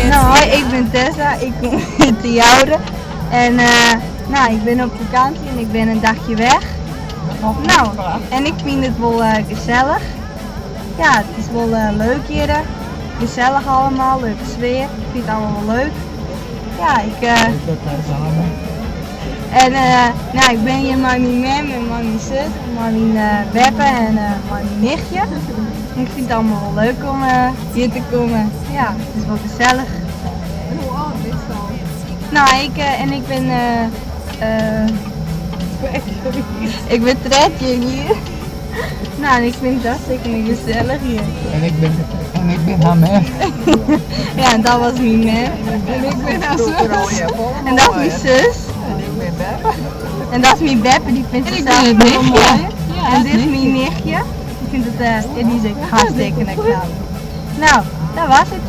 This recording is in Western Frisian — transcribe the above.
Nou, hoi, ik ben Tessa, ik kom uit De Jouwer en nou, ik bin op fakânsje en ik bin in dagje weg. Nou, en ik fyn it wol gesellich. Ja, it is wol leuk hjir. Gesellich allemaal, leuke sfear. Ik fyn it allemaal wol leuk. Ja, ik. En nou, ik bin hjir mei myn mem en mei myn sus en mei myn beppe en mei myn nichtje. En ik fyn it allemaal wol leuk om hjir te kommen. Ja, it is wol gesellich. En hoe âld bist al? Nou, ik, en ik bin, ik bin 13 jier. Nou, en ik fyn it hartstikke gesellich hjir. En ik bin har mem. Ja, en dat was myn mem. En ik bin har sus. En dat is myn sus. En ik bin beppe. En dat is myn beppe, dy fynt En it ik sels bin it hiel nichtje. moai. Ja, En het dit is myn nichtje. nichtje. Dy fynt it, ja, dy is ek hartstikke knap. Nou, dat was it.